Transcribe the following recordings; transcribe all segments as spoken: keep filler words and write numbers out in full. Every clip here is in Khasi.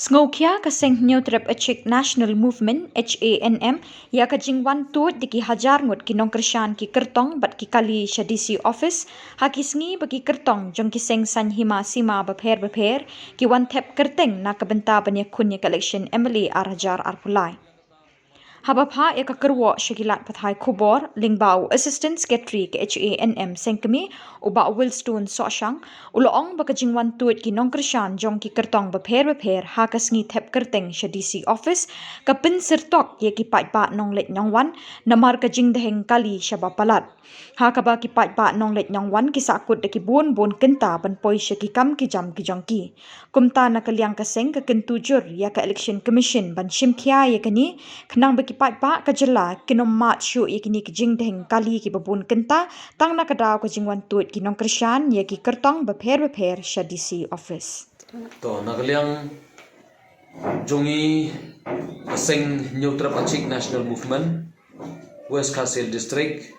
Sngewkhia ka seng Hynñiewtrep Achik National Movement, H A N M, ïa ka jingwan tuid da ki hajar ngut ki nongkyrshan ki kyrtong bad ki kali sha D C office, ha ki sngi ba ki kyrtong jong ki seng saiñ hima sima bapher bapher ki wan thep kyrteng na ka bynta ban ïakhun ïa ka election M L A ar hajar arphew lai. Haba phah ïa ka kyrwoh sha ki lad pathai khubor lyngba u Assistant Secretary ka H A N M Sengkmie, u Bah Wilstone Sohshang, u la ong ba ka jingwan tuid ki nongkyrshan jong ki kyrtong bapher bapher ha ka sngi thep kyrteng sha D C office ka pynsyrtok ïa ki paidbah nongleit nongwan, namar ka jingdheng kali sha ba palat. Ha kaba ki paidbah nongleit nongwan ki sahkut da ki bun bun kynta ban poi sha ki kam ki jam ki jong ki. Kumta na ka liang ka seng ka kyntu jur ïa ka Election Commission ban shimkhia ïa kane, khnang ba ki paidbah ka jylla kin ym mad shuh ïa kine ki jingdheng kali kiba bun kynta, tang na ka daw ka jingwan tuid ki nongkyrshan ïa ki kyrtong bapher bapher sha D C office. To, na ka liang jong ngi ka seng Hynñiewtrep Achik National Movement, West Khasi Hills District,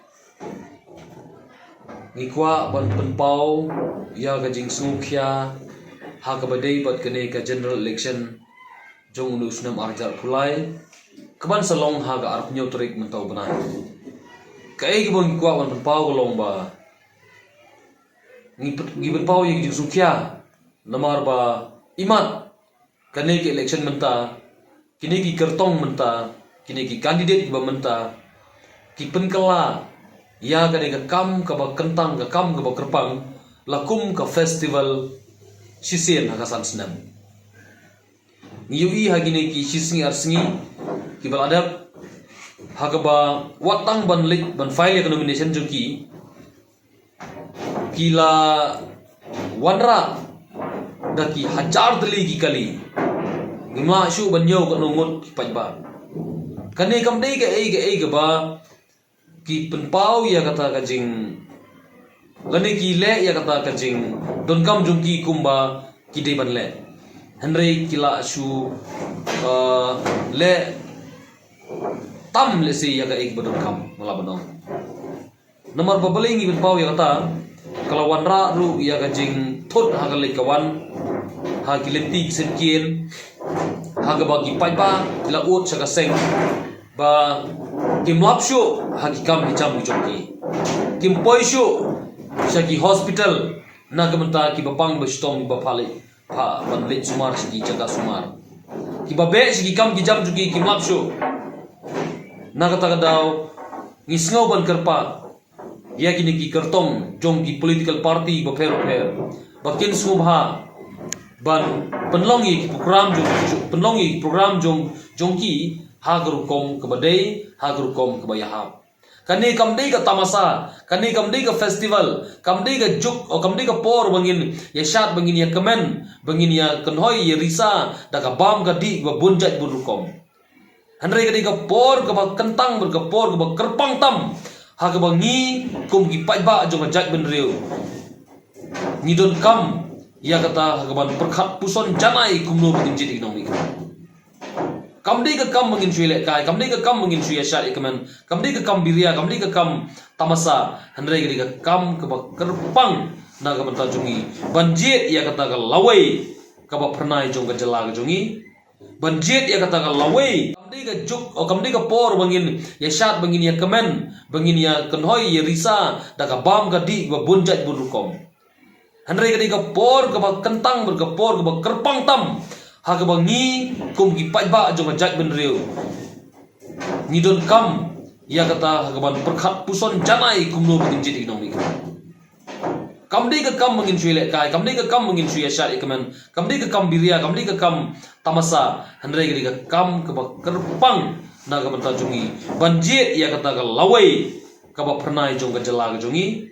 ngi kwah ban pynpaw ïa ka jingsngewkhia ha kaba dei bad kane ka general election jong une u snem ar hajar arphew lai, kaban sa long ha ka arphew hynñiew tarik mynta u bnai. Kaei kaba ngi kwah ban pynpaw ka long ba ngi pyn-, ngi pynpaw ïa ka jingsngewkhia, namar ba imat kane ka election mynta, kine ki kyrtong mynta, kine ki candidate kiba mynta, ki pynkylla ïa kane ka kam kaba kyntang, ka kam kaba kyrpang, la kum ka festival shisien ha ka san snem. Ngi ïohi ha kine ki shi sngi ar sngi kiba la dep, ha kaba wat tang ban leit ban file ïa ka nomination jong ki, ki la wanrah da ki hajar tylli ki kali. Ngim lah shuh ban ñiew katno ngut ki paidbah. Kane kam dei kaei kaei kaba ki pynpaw ïa kata ka jing, lane ki leh ïa kata ka jingdonkam jong ki kumba ki dei ban leh. Hynrei ki lah shu, uh, leh tam lehse ïa kaei kaba donkam, nga lah ban ong. Namar ba balei ngi pynpaw ïa kata, ka la wanrah ruh ïa ka jingthut ha ka leit ka wan, ha ki lynti ki syngkien, ha kaba ki paidbah ki la ud sha ka seng ba kim lap shuh ha ki kam ki jam ki jong ki. Kim poi shuh sha ki hospital na ka bynta kiba pang ba shitom ba pha leit, pha ban leit sumar sha ki jaka sumar. Kiba beh sha ki kam ki jam jong ki kim lap shuh. Na kata ka daw ngi sngew ban kyrpad ïa kine ki kyrtong jong ki political party bapher bapher ba kin sngewbha ban pynlong ïa ki program jong, pynlong ïa ki program jong, jong ki ha ka rukom kaba dei, ha ka rukom kaba ïahap. Kane kam dei ka tamasa, kane kam dei ka festival, kam dei ka juk, o kam dei ka por ba ngin ïa shad, ba ngin ïa kmen, ba ngin ïa kynhoi ïa risa da ka bam ka dih ba bun jait bun rukom. Hynrei ka dei ka por kaba kyntang bad ka por kaba kyrpang tam ha kaba ngi kum ki paidbah jong ka jaitbynriew ngi donkam ïa kata ha kaban pyrkhat puson janai kumno ba ngin jied ïa ki nongmihkhmat. Kam dei ka kam ba ngin shu ïalehkai, kam dei ka kam ba ngin shu ïashad ïakmen, kam dei ka kam biria, kam dei ka kam tamasa, hynrei ka dei ka kam kaba kyrpang na ka bynta jong ngi ban jied ïa kata ka lawei kaba phyrnai jong ka jylla ka jong ngi. Ban jied ïa kata ka lawei, kam dei ka juk, o kam dei ka por ba ngin ïashad, ba ngin ïakmen, ba ngin ïakynhoi ïarisa da ka bam ka dih ba bun jait bun rukom. Hynrei ka dei ka por kaba kyntang bad ka por kaba kyrpang tam ha kaba ngi kum ki paidbah jong ka jaitbynriew ngi donkam ïa kata ha kaban pyrkhat puson janai kumno ba ngin jied ïa ki nongmihkhmat. Kam dei ka kam ba ngin shu ïalehkai, kam dei ka kam ba ngin shu ïashad ïakmen, kam dei ka kam biria, kam dei ka kam tamasa, hynrei ka dei ka kam kaba kyrpang na ka bynta jong ngi ban jied ïa kata ka lawei kaba phyrnai jong ka jylla ka jong ngi.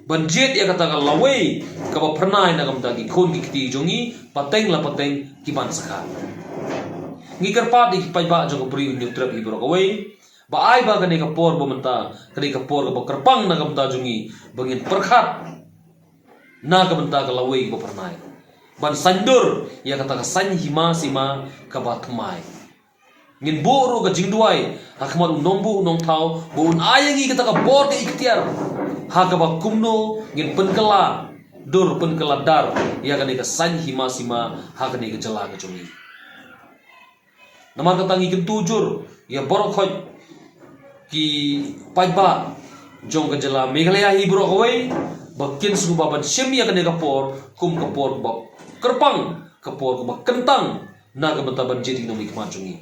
Ban jied ïa kata ka lawei kaba phyrnai na ka bynta ki khun ki kti jong ngi, pateng la pateng ki ban sa kha. Ngi kyrpad ïa ki paidbah jong ka Bri u Hynñiewtrep hi baroh kawei ba ai ba kane ka por ba mynta ka dei ka por kaba kyrpang na ka bynta jong ngi ba ngin pyrkhat na ka bynta ka lawei kaba phyrnai ban saiñdur ïa kata ka saiñ hima sima kaba thymmai. Ngin buh ruh ka jingduwai ha khmat u nongbuh u nongthaw ba un ai ïa ngi kata ka bor ka iktiar ha kaba kumno ngin pynkylla dur pynkylla dar ïa kane ka saiñ hima sima ha kane ka jylla ka jong ngi. Namar kata ngi kyntu jur ïa baroh khoit ki paidbah jong ka jylla Meghalaya hi baroh kawei ba kin sngewbha ban shim ïa kane ka por kum ka por ba kyrpang, ka por ba kyntang na ka bynta ban jied ïa ki nongmihkhmat jong ngi.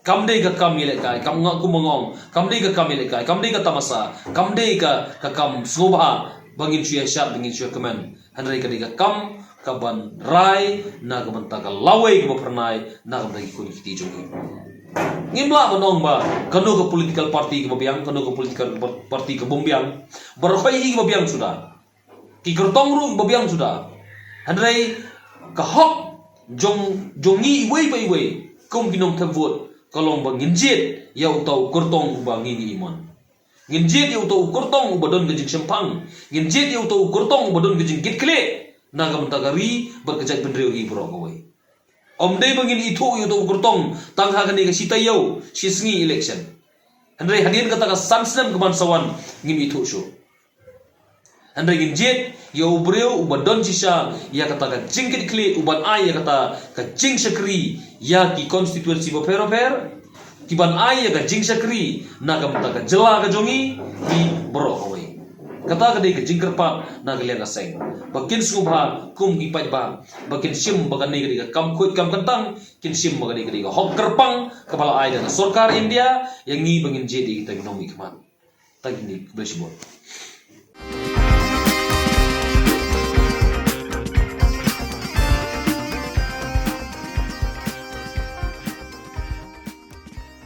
Kam dei ka kam ïalehkai, kam nga kum nga ong, kam dei ka kam ïalehkai, kam dei ka tamasa, kam dei ka, ka kam sngewbha ba ngin shu ïa shad, ba ngin shu ïa kmen. Hynrei ka dei ka kam ka ban rai na ka bynta ka lawei kaba phyrnai na ka bynta ki khun ki kti jong ngi. Ngim lah ban ong ba kano ka political party kaba biang, kano ka political party ka bym biang. Baroh hi kaba biang suda. Ki kyrtong ruh ba biang suda. Hynrei ka hok jong, jong ngi iwei pa iwei kum ki nongthep vote ka long ba ngin jied ïa uta u kyrtong uba ngi ngi ïohi mon. Ngin jied ïa uta u kyrtong uba don ka jingshemphang. Ngin jied ïa uta u kyrtong uba don ka jingkitkhlieh na ka bynta ka ri bad ka jaitbynriew hi baroh kawei. Ym dei ba ngin ithuh ïa uta u kyrtong tang ha kane ka shi taïew shi sngi election. Hynrei hadien kata ka san snem ka ban sa wan ngim ithuh shuh. Hynrei ngin jied ïa u briew uba don shisha ïa kata ka jingkitkhlieh, uban ai ïa kata ka jingshakri ïa ki constituency bapher bapher, ki ban ai ïa ka jingshakri na ka bynta ka jylla ka jong ngi hi baroh kawei. Kata ka dei ka jingkyrpad na ka liang ka seng ba kin sngewbha kum ki paidbah ba kin shim ba kane ka dei ka kam khuid kam kyntang, kin shim ba kane ka dei ka hok kyrpang kaba la ai da ka sorkar India ïa ngi ba ngin jied ïa kita ki nongmihkhmat. Tang kine, khublei shibun.